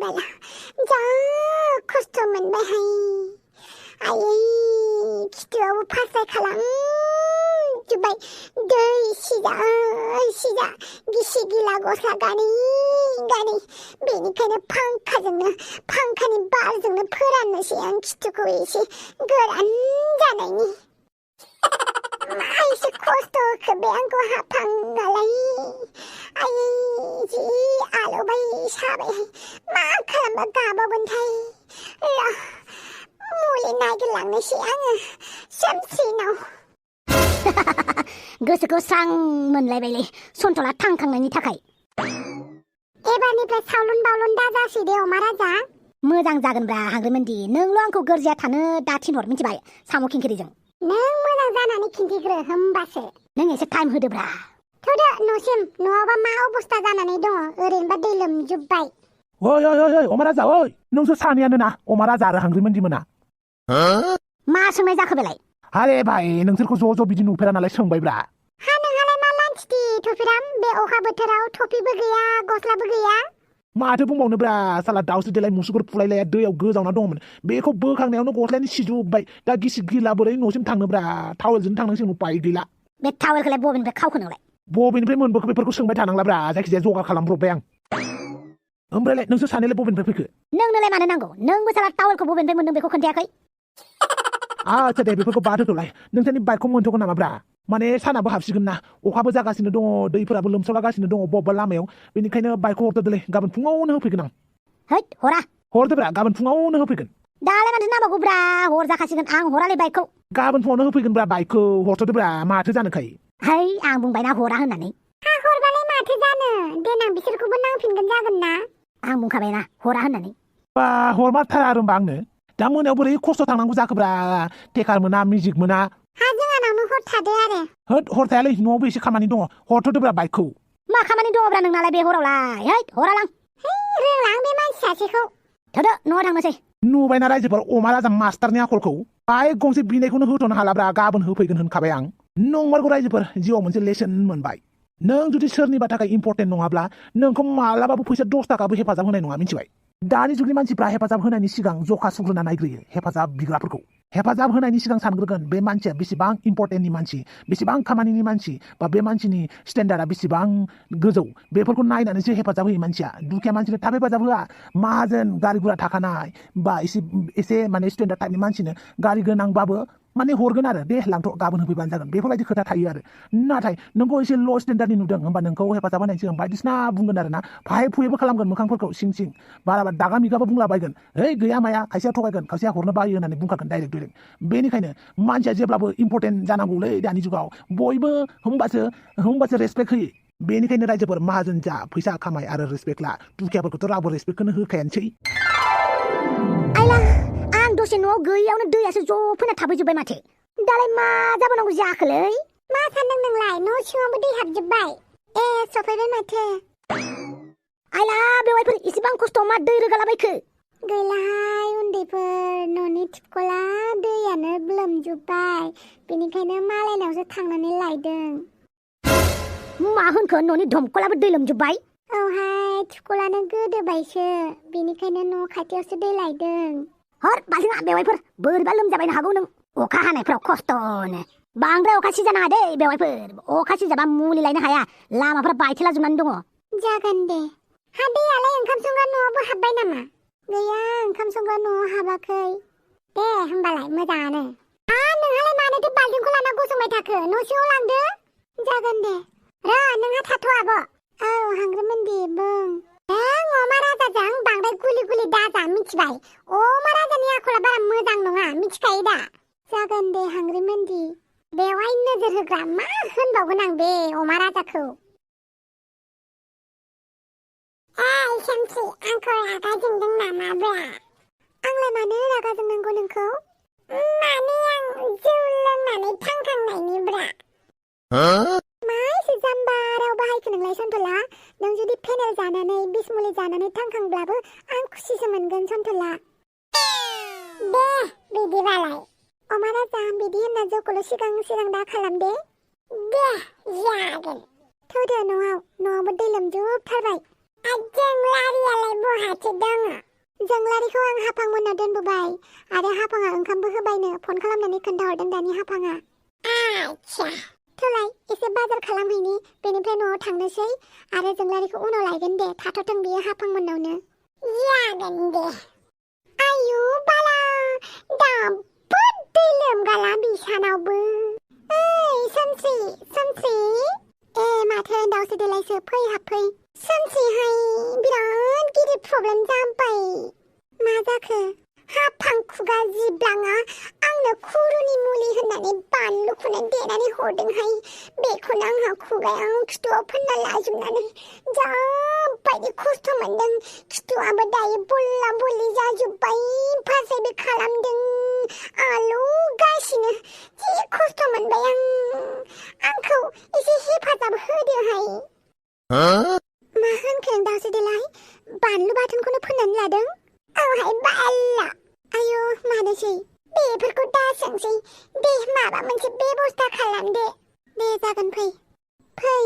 बाला जा खस्थ' मोनबायहाय आयै खिथुआवबो फासाय खालामजोब्बाय दै सिजा गिसि गिला गस्ला गानै बेनिखायनो फांखानि बारजोंनो फोराननोसै आं खिथुखौ एसे गोरान जानायनि मा एसे खस्थ' होखो बे आंखौ हाफांगालाय आयै जि आलौबाय साबायहाय मा खालामबा गाबावगोनथाय मुलि नागिरलांनोसै आङो सोमस्रिनाव गोसोखौ स्रां मोनलायबायलै सन्थला थांखांनायनि थाखाय एबारनिफ्राय सावलुन बावलुन दाजासै दे अमा राजा मोजां जागोनब्रा हांग्रिमोनदि नोंल' आंखौ गोरजिया थानो दा थिनहर मिथिबाय साम' खिंखिरिजों नों मोजां जानानै खिन्थिग्रो होमबासो नों एसे टाइम होदोब्रा थौदो न'सिम न'आवबा मा अबस्था जानानै दङ ओरैनोबा दै लोमजोब्बाय ओइ अमा राजा ओइ नोंसोर सानैयानो ना अमा राजा आरो हांग्रिमोनदिमोना मा सोंनाय जाखो बेलाय आरे भाइ नोंसोरखौ ज' बिदि नुफेरा नालाय सोंबायब्रा हा नोंहालाय मा लान्थिथि थफिराम बे अखा बोथोराव टफिबो गैया गस्लाबो गैया माथो बुंबावनोब्रा साला दाउस्रि देलाय मुसुगुर फुलायलाया दैयाव गोजावना दंमोन बेखौ बोखांनायावनो गस्लायानो सिजोब्बाय दा गिसि गिला बोरै न'सिम थांनोब्रा टावेलजों थांनांसिगोन उपाय गैला बे टावेलखौलाय बबेनिफ्राय खावखो नोंलाय बबेनिफ्राय मोनबोखो बेफोरखौ सोंबाय थानांलाब्रा जायखिजाया जगार खालामब्रबबाय आं ओमफ्रायलाय नोंसोर सानैलाय बबेनिफ्राय फैखो नोंनोलाय मानो नांगौ नोंबो साला टावेलखौ बबेनिफ्राय मोनदों बेखौ खोन्थायाखै आच्छा दे बेफोरखौ बाद होथ'लाय नोंसोरनि बाइकखौ मोनथ'गोन नामाब्रा माने सानाबो हाबसिगोन ना अखाबो जागासिनो दङ दैफोराबो लोमसावलागासिनो दङ बबेबा लामायाव बेनिखायनो बाइकखौ हरदोलै गाबोन फुङावनो होफैगोन आं हैद हरा हरदोब्रा गाबोन फुङावनो होफैगोन दालाय माथो नांबावगौब्रा हर जाखासिगोन आं हरालै बाइकखौ गाबोन फुङावनो होफैगोनब्रा बाइकखौ हरथ'दोब्रा माथो जानोखाय है आं बुंबायना हरा होननानै हा हरबालाय माथो जानो देनां बिसोरखौबो नांफिनगोन जागोन ना आं बुंखाबायना हरा होननानै बा हरमारथारा आरो होमबा आंनो दा मोनायाव बोरै खस्थ' थांनांगौ जाखोब्रा टेकार मोना मिउजिक मोना हा जोंहानावनो हर थादो आरो होद हर थायालै न'आवबो एसे खामानि दङ हरथ'दोब्रा बाइकखौ मा खामानि दङब्रा नोंनालाय बे हरावलाय हैद हरालां रोंलां बे मानसि सासेखौ थोदो न'आव थांनोसै नुबायना रायजोफोर अमा राजा मास्टारनि आखलखौ बाइक गंसे बिनायखौनो होथ'नो हालाब्रा गाबोन होफैगोन होनखाबाय आं नंमारगौ रायजोफोर जिउआव मोनसे लेसन मोनबाय नों जुदि सोरनिबा थाखाय इम्पर्टेन्ट नङाब्ला नोंखौ मालाबाबो फैसा 10 थाखाबो हेफाजाब होनाय नङा मिथिबाय दानि जुगनि मानसिफ्रा हेफाजाब होनायनि सिगां जखा सुग्रोना नायग्रोयो हेफाजाब बिग्राफोरखौ हेफाजाब होनायनि सिगां सानग्रोगोन बे मानसिया बेसेबां इम्पर्टेन्टनि मानसि बेसेबां खामानिनि मानसि बा बे मानसिनि स्टेन्डार्डआ बेसेबां गोजौ बेफोरखौ नायनानैसो हेफाजाब होयो मानसिया दुखिया मानसिनो थाब हेफाजाब होआ माहाजोन गारि गुरा थाखानाय बा एसे माने स्टेन्डार्ड टाइपनि मानसिनो गारि गोनांबाबो माने हरगोन आरो दे लांथ' गाबोन होफैबानो जागोन बेफोरबायदि खोथा थायो आरो नाथाय नोंखौ एसे ल' स्टेन्डार्डनि नुदों होमबा नोंखौ हेफाजाब होनायनि सिगां बायदिसिना बुंगोन आरो ना फाय फुयैबो खालामगोन मोखांफोरखौ सिं बाराबा दागा मिगाबो बुंलाबायगोन है गैया माया खायसेया थगायगोन खायसेया हरनो बायो होननानै बुंखागोन डाइरेक्ट बेनिखायनो मानसिया जेब्लाबो इम्पर्टेन्ट जानांगौलै दानि जुगाव बयबो होमबासो रेसपेक्ट होयो बेनिखायनो रायजोफोर माहाजोन जा फैसा खामाय आरो रेसपेक्ट ला दुखियाफोरखौथ' रावबो रेसपेक्टखौनो होखायानोसै आइला आं दसे न'आव गैयावनो दैयासो ज' फैना थाफैजोब्बाय माथो दालाय मा जाबावनांगौ जाखोलै मा सानदों नोंलाय न' सिङावबो दै हाबजोब्बाय सफैबाय माथो आइला बेवाइफोर इसेबां खस्थ' मा दै रोगालाबायखो गैलाहाय उन्दैफोर न'नि टिपकला दैयानो लोमजोब्बाय बेनिखायनो मालायनावसो थांनानै लायदों मा होनखो न'नि दमकलाबो दै लोमजोब्बाय औहाय टिपकलानो गोदोबायसो बेनिखायनो न' खाथियावसो दै लायदों हर बाजों बेवाइफोर बोरैबा लोमजाबायनो हागौ नों अखा हानायफ्राव खस्थ'नो बांद्राय अखा सिजानाङा दे बेवाइफोर अखा सिजाबा मुलि लायनो हाया लामाफोरा बायथेला जोबनानै दङ जागोन दे हा दैयालाय ओंखाम संग्रा न'आवबो हाबबाय नामा गैया ओंखाम संग्रा न'आव हाबाखै दे होमबालाय मोजाङानो नोंहालाय मानोथो बाल्थिंखौ लाना गसंबाय थाखो न' सिङाव लांदो जागोन दे नोंहा थाथ' आब' औ हांग्रोमोनदि बुं नों अमा राजाजों बांद्राय गुलि दाजा मिथिबाय अमा राजानि आखला बारा मोजां नङा मिथिखायो दा जागोन दे हांग्रोमोनदि बेवहाय नोजोर होग्रा मा होनबावगोन आं बे अमा राजाखौ सोमस्रि आंखौ रागा जोंदों नामाब्रा आंलाय मानो रागा जोंनांगौ नोंखौ माने आं जौ लोंनानै थांखांनायनिब्रा मा एसे जाम्बा राव बाहायखो नोंलाय सन्थला नों जुदि फेनेल जानानै बिस मुलि जानानै थांखांब्लाबो आं खुसिसो मोनगोन सन्थला दे बिदिबालाय अमा राजा बिदि होनना जौखौल' सिगां दा खालाम दे जागोन थौदो न'आवबो दै लोमजोबथारबाय जोंलारियालाय बहाथो दङ जोंलारिखौ आं हाफांमोननाव दोनबोबाय आरो हाफाङा ओंखामबो होबायनो फन खालामनानै खोन्थाहरदों दानि हाफाङा आच्छा थोलाय एसे बाजार खालामहैनि बेनिफ्राय न'आव थांनोसै आरो जोंलारिखौ उनाव लायगोन दे थाथ'थों बियो हाफांमोननावनो जागोन दे आयु बाला दाबो दै लोमगाला बिसानावबो ओइ सोमस्रि ए माथो दावसो देलायसो फै हाबफै सोमस्रिहाय बिराद गिदिर प्रब्लेम जाबाय मा जाखो हाफां खुगा जिब्लाङा आंनो खुरुनि मुलि होननानै बानलुखौनो देनानै हरदोंहाय बेखौनो आंहा खुगायाव खिथुआव फोनना लाजोबनानै जाबायदि खस्थ' मोनदों खिथुआबो दायो बल्ला बल्लि जाजोब्बाय फासैबो खालामदों आलौगासिनो जि खस्थ' मोनबाय आंखौ एसे हेफाजाब होदोहाय मा होनखो दावसो देलाय बानलु बाथोनखौनो फोननानै लादों औहाय बाला आयु मानोसै बेफोरखौ दा सोंसै दे माबा मोनसे बेबस्था खालामदो दे जागोन फै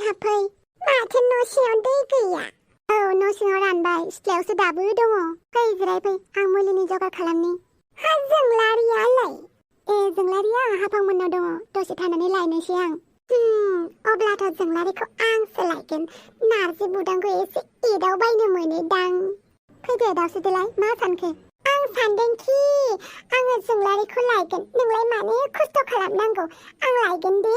हाबफै माथो न' सिङाव दै गैया औ न' सिङाव रानबाय सिथ्लायावसो दाबो दङ फै जिरायफै आं मुलिनि जगार खालामनि हा जोंलारियालाय ए जोंलारिया हाफांमोननाव दङ दसे थानानै लायनोसै आं अब्लाथ' जोंलारिखौ आंसो लायगोन नारजि बुदांखौ एसे एदावबायनो मोनोदां फैदो दावसो देलाय मा सानखो आं सानदोंखि आङो जोंलारिखौ लायगोन नोंलाय मानो खस्थ' खालामनांगौ आं लायगोन दे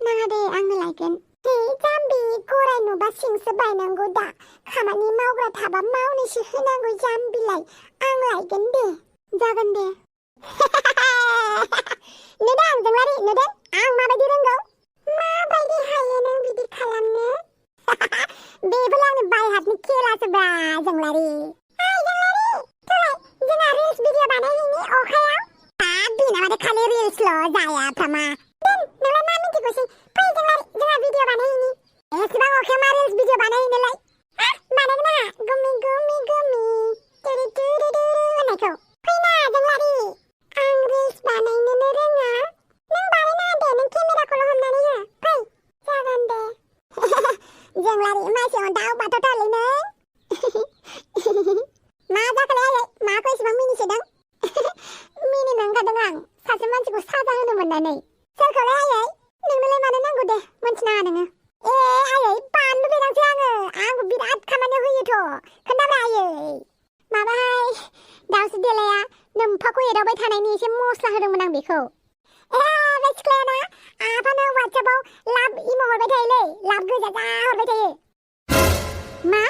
नाङा दे आंनो लायगोन हे जाम्बि गराय नुबा सिंसो बायनांगौ दा खामानि मावग्रा थाबा मावनोसो होनांगौ जाम्बिलाय आं लायगोन दे जागोन दे नुदों जोंलारि नुदों आं माबायदि रोंगौ माबायदि हायो नों बिदि खालामनो बेबो आंनि बायहातनि खेलासोब्रा जोंलारि जोंहा रिल्स भिडिअ बानायहैनि अखायाव बेना माथो खालि रिल्सल' जायाफ्रामा नोंलाय मा मिथिगौसै फै जोंलारि जोंहा भिडिअ बानायहैनि एसेबां अखायाव मा रिल्स भिडिअ बानायहैनोलाय बानायगोन आंहा गुमि गुमि गुमि टुरु टुरु टुरु होननायखौ फैना जोंलारि आं रिल्स बानायनोनो रोङा नों बानायनाङा दे नों केमेराखौल' हमनानै हो फै जागोन दे जोंलारि मासेयाव दाउ बाथ'थारलै नों मा जाखोलाय आयै माखौ एसेबां मिनिसोदों मिनिनो ओंखारदों आं सासे मानसिखौ साजा होनो मोननानै सोरखौलाय आयै नोंनोलाय मानो नांगौ दे मोनथिनाङा नोङो ए आयै बानलु बेदांसो आंबो बिराद खामानियाव होयोथ' खोन्थाब्रा आयै माबाहाय दावसो देलाया नोम्फाखौ एदावबाय थानायनि एसे मस्ला होदोंमोन आं बेखौ ए बे सिख्लायाना आफानो वाट्सएपआव लाभ इमो हरबाय थायोलै लाभ गोजा जा हरबाय थायो मा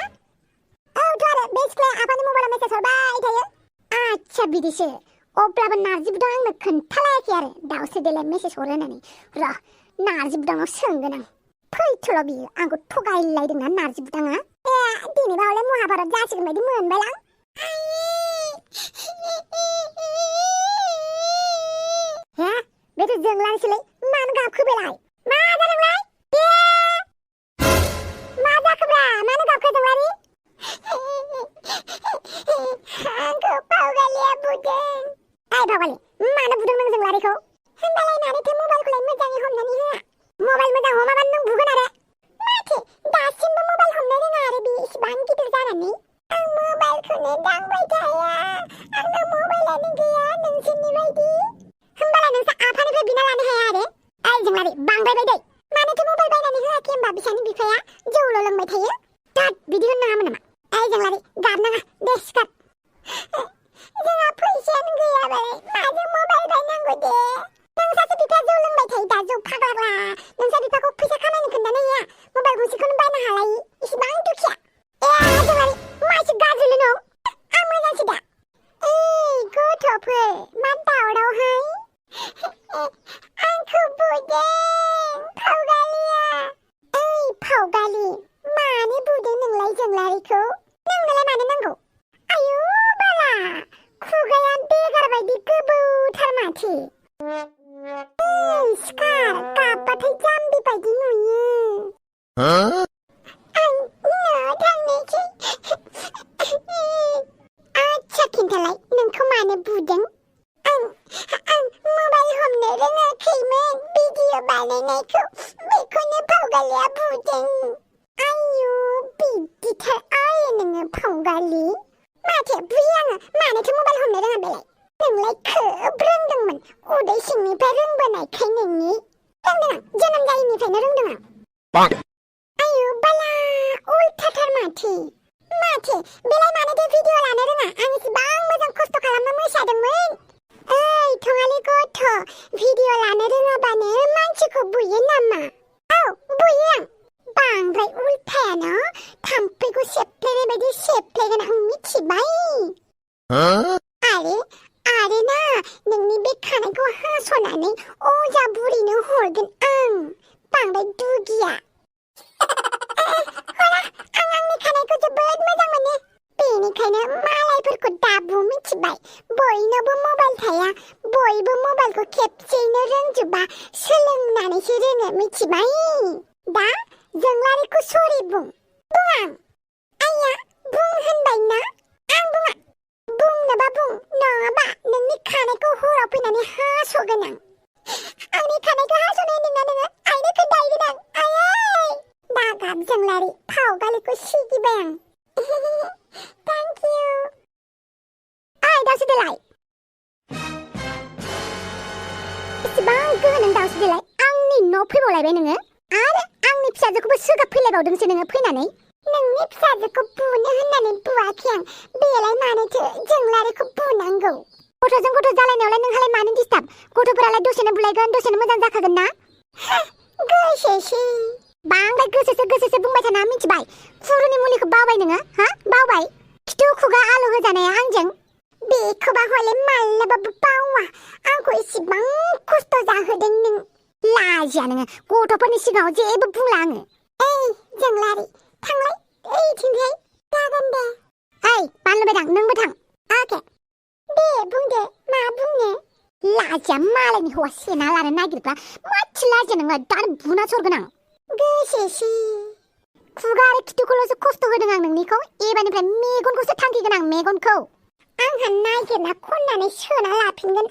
औथ' आरो बे सिख्लाया आफानि मबाइलाव मेसेज हरबाय थायो आच्छा बिदिसो अब्लाबो नारजि बुदां आंनो खोन्थालायाखै आरो दावसो देलाय मेसेज हरो होननानै र' नारजि बुदांनाव सोंगोन आं फैथ'ल' बियो आंखौ थगायलायदोंना नारजि बुदाङा ए दिनैबा हले महाभारत जासिगोन बायदि मोनबायलां हे बेथ' जोंलारिसोलै मानो गाबखो बेलाय मा जादोंलाय मा जाखोब्रा मानो गाबखो जोंलारि आंखौ फावगालिया बुदों फावगालि मानो बुदों नों जोंलारिखौ होनबालाय मानोथो मबाइलखौलाय मोजाङै हमनानै होआ मबाइल मोजां हमाबानो नों बुगोन आरो माथो दासिमबो मबाइल हमनो रोङा आरो बे इसिबां गिदिर जानानै आं मबाइलखौनो दांबाय थाया आंनाव मबाइलानो गैया नोंसोरनि बायदि होनबालाय नोंसोर आफानिफ्राय बिना लानो हाया आरो ओइ जोंलारि बांद्रायबाय दै मानोथो मबाइल बायनानै होआखै होनबा बिसानि बिफाया जौल' लोंबाय थायो दाद बिदि होननाङामोन नामा ओइ जोंलारि गाबनाङा दे सिखार जोंहा फैसायानो गैयाबालाय माजों मबाइल बायनांगौ दे नोंसासो बिफाया जौ लोंबाय थायो दा जौ फाग्लाग्ला नोंसा बिफाखौ फैसा खामायनो खोन्थानो होआ मबाइल गंसेखौनो बायनो हालायि इसिबां दुखिया ए जोंलारि मासि गाज्रिलै नों आं मोजांसो दा ओइ गथ'फोर मा दावरावहाय आंखौ बुदों फावगालिया ओइ फावगालि मानो बुदों नोंलाय जोंलारिखौ नोंनोलाय मानो नांगौ आयु बाला खुगाया बेगार बायदि गोबौथार माथो ओइ सिखार गाबबाथाय जाम्बि बायदि नुयो आं न'आव थांनोसै आच्छा खिन्थालाय नोंखौ मानो बुदों आं मबाइल हमनो रोङाखैमोन भिडिअ बानायनायखौ बेखौनो फावगालिया बुदों आयु बिदिथार आरो नोङो फावगालि माथो बुयो आङो मानोथो मबाइल हमनो रोङा बेलाय नोंलाय खोब रोंदोंमोन उदै सिंनिफ्राय रोंबोनायखाय नोंनि रोंदों आं जोनोम जायैनिफ्रायनो रोंदों आं आयु बाला उल्थाथार माथो बेलाय मानोथो भिडिअ लानो रोङा आं इसिबां मोजां खस्थ' खालामना मोसादोंमोन ओइ थङालि गथ' भिडिअ लानो रोङाबानो मानसिखौ बुयो नामा औ बुयो आं बांद्राय उल्थायानो थाम्फैखौ सेफ्लेनाय बायदि सेफ्लेगोन आं मिथिबाय आरे ना नोंनि बे खानायखौ हास'नानै अजा बुरिनो हरगोन आं बांद्राय दुगिया आं आंनि खानायखौ जोबोद मोजां मोनो बेनिखायनो मालायफोरखौ दाबु मिथिबाय बयनावबो मबाइल थाया बयबो मबाइलखौ खेबसेयैनो रोंजोबा सोलोंनानैसो रोङो मिथिबाय दा जोंलारिखौ सरि बुं आं आइया बुं होनबाय ना आं बुङा बुंनोबा बुं नङाबा नोंनि खानायखौ हराव फैनानै हास'गोन आं आंनि खानायखौ हास'नो होनदोंना नोङो आइनो खोन्थाहैगोन आं आयै दागाब जोंलारि फावगालिखौ सिगिबाय आं थेंक इउ ओइ दावसो देलाय इसिबां गोहोनों दावसो देलाय आंनि न' फैबावलायबाय नोङो आरो आंनि फिसाजोखौबो सोगाब फैलायबावदोंसो नोङो फैनानै नोंनि फिसाजोखौ बुनो होननानै बुवाखै आं बेलाय मानोथो जोंलारिखौ बुनांगौ गथ'जों गथ' जालायनायावलाय नोंहालाय मानो डिस्टार्ब गथ'फोरालाय दसेनो बुलायगोन दसेनो मोजां जाखागोन ना गोसोसो बांद्राय गोसोसो बुंबाय थाना मिथिबाय फुरुनि मुलिखौ बावबाय नोङो हा बावबाय खिथु खुगा आलु होजानाया आंजों बेखौबा हले मालाबाबो बावा आंखौ इसिबां खस्थ' जाहोदों नों लाजिया नोङो गथ'फोरनि सिगाङाव जेबो बुंला आङो ओइ जोंलारि थांलाय ओइथिंजाय जागोन दे ओइ बानलु बेदां नोंबो थां अके दे बुंदो मा बुंनो लाजिया मालायनि हौवा सेना लानो नागिरग्रा माथो लाजिया नोंलाय दानो बुना सरगोन आं गोसोसो खुगा आरो खिथुखौल'सो खस्थ' होदों आं नोंनिखौ एबारनिफ्राय मेगनखौसो थांखिगोन आं मेगनखौ आंहा नागिरना खननानै सोना लाफिनगोन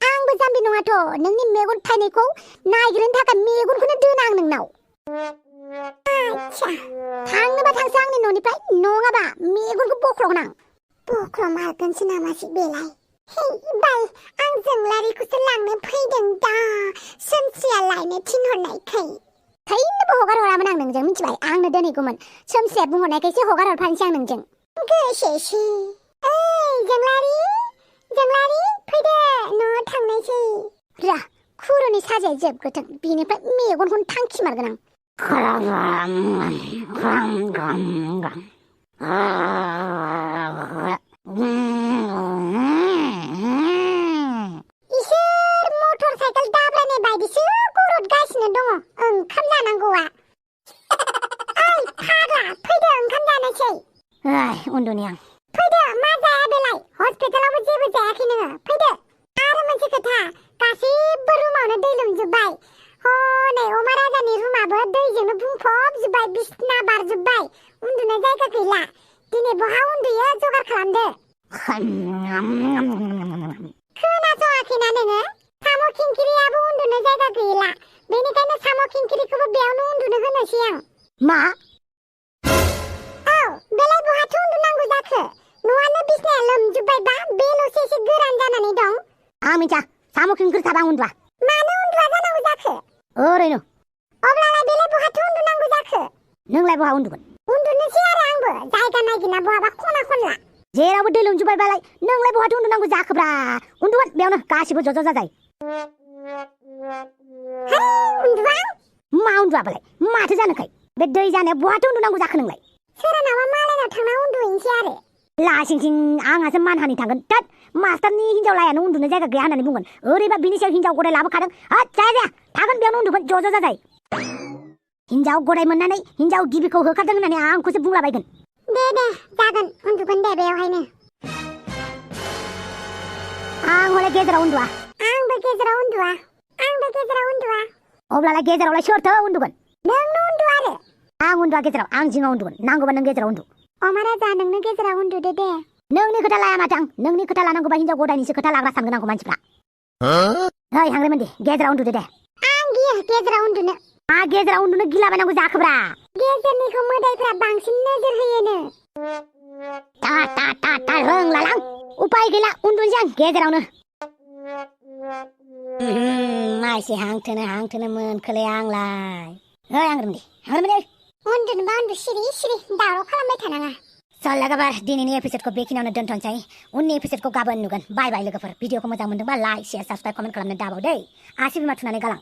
आंबो जाम्बि नङाथ' नोंनि मेगन थाइनायखौ नागिरनो थाखाय मेगनखौनो दोना आं नोंनाव आच्छा थांनोबा थांसै आंनि न'निफ्राय नङाबा मेगनखौ बख्ल'गोन आं बख्ल'मारगोनसो नामासै बेलाय हे बाल आं जोंलारिखौसो लांनो फैदों दा सोमसिया लायनो थिनहरनायखाय थैनोबो हगार हरामोन आं नोंजों मिथिबाय आंनो दोनहैगौमोन सोमसिया बुंहरनायखायसो हगार हरफानोसै आं नोंजों गोसोसो ओइ जोंलारि फैदो न'आव थांनायसै रा खुरुनि साजाया जोबग्रोथों बेनिफ्राय मेगनखौनो थांखि मारगोन आं इसोर मटर साइकेल दाब्रायनाय बायदिसो गरदगासिनो दङ ओंखाम जानांगौआ ओइ फाग्ला फैदो ओंखाम जानोसै उन्दुनि आं फैदो मा जाया बेलाय हस्पिटालावबो जेबो जायाखै नोङो फैदो आरो मोनसे खोथा गासैबो रुमावनो दै लोमजोब्बाय हनै अमा राजानि रुमाबो दैजोंनो बुंफबजोब्बाय बिसना बारजोब्बाय उन्दुनो जायगा गैला दिनै बहा उन्दुयो जगार खालामदो खोनासङाखैना नोङो साम' खिंखिरियाबो उन्दुनो जायगा गैला बेनिखायनो साम' खिंखिरिखौबो बेयावनो उन्दुनो होनोसै आं मा औ बेलाय बहाथो उन्दुनांगौ जाखो न'आनो बिसनाया लोमजोब्बायबा बेल'सो एसे गोरान जानानै दं आं मिथिया साम' खिंखिरि थाबा आं उन्दुआ मानो उन्दुआ जानांगौ जाखो ओरैनो अब्लालाय बेलाय बहाथो उन्दुनांगौ जाखो नोंलाय बहा उन्दुगोन उन्दुनोसै आरो आंबो जायगा नागिरना बहाबा खना खनला जेरावबो दै लोमजोब्बायबालाय नोंलाय बहाथो उन्दुनांगौ जाखोब्रा उन्दुगोन बेयावनो गासिबो ज' ज' जाजाय उन्दुआ मा उन्दुआबालाय माथो जानोखाय बे दै जानायाव बहाथो उन्दुनांगौ जाखो नोंलाय सोरानावा मालायनाव थांना उन्दुहैनोसै आरो लासिंसिं आंहासो मानहानि थांगोन थोद मास्टारनि हिनजाव लायानो उन्दुनो जायगा गैया होननानै बुंगोन ओरैबा बिनि सायाव हिनजाव गदाय लाबोखादों जाया थागोन बेयावनो उन्दुगोन ज' ज' जाजाय हिनजाव गदाय मोननानै हिनजाव गिबिखौ होखारदों होननानै आंखौसो बुंलाबायगोन दे जागोन उन्दुगोन दे बेयावहायनो आं हले गेजेराव उन्दुआ आंबो गेजेराव उन्दुआ अब्लालाय गेजेरावलाय सोरथो उन्दुगोन नोंनो उन्दु आरो आं उन्दुआ गेजेराव आं जिङाव उन्दुगोन नांगौबा नों गेजेराव उन्दु अमा राजा नोंनो गेजेराव उन्दुदो दे नोंनि खोथा लाया माथो आं नोंनि खोथा लानांगौबा हिनजाव गदायनिसो खोथा लाग्रा सानगोन आंखौ मानसिफ्रा ओइ हांग्रेमोनदि गेजेराव उन्दुदो दे आं गियो गेजेराव उन्दुनो मा गेजेराव उन्दुनो गिलाबायनांगौ जाखोब्रा गेजेरनिखौ मोदाइफ्रा बांसिन नोजोर होयोनो ता रोंलालां उपाय गैला उन्दुनोसै आं गेजेरावनो माइसे हांथोनो मोनखोलै आंलाय ओइ आंग्रोमदे उन्दुनोबा उन्दु सिरि सिरि दावराव खालामबाय थानाङा चल लोगोफोर दिनैनि एपिसोडखौ बेखिनियावनो दोनथ'नोसै उननि एपिसोडखौ गाबोन नुगोन बाय बाय लोगोफोर भिडिअखौ मोजां मोनदोंबा लाइक शेयार साबस्क्राइब कमेन्ट खालामनो दाबाव दै आसि बिमा थुनानै गालां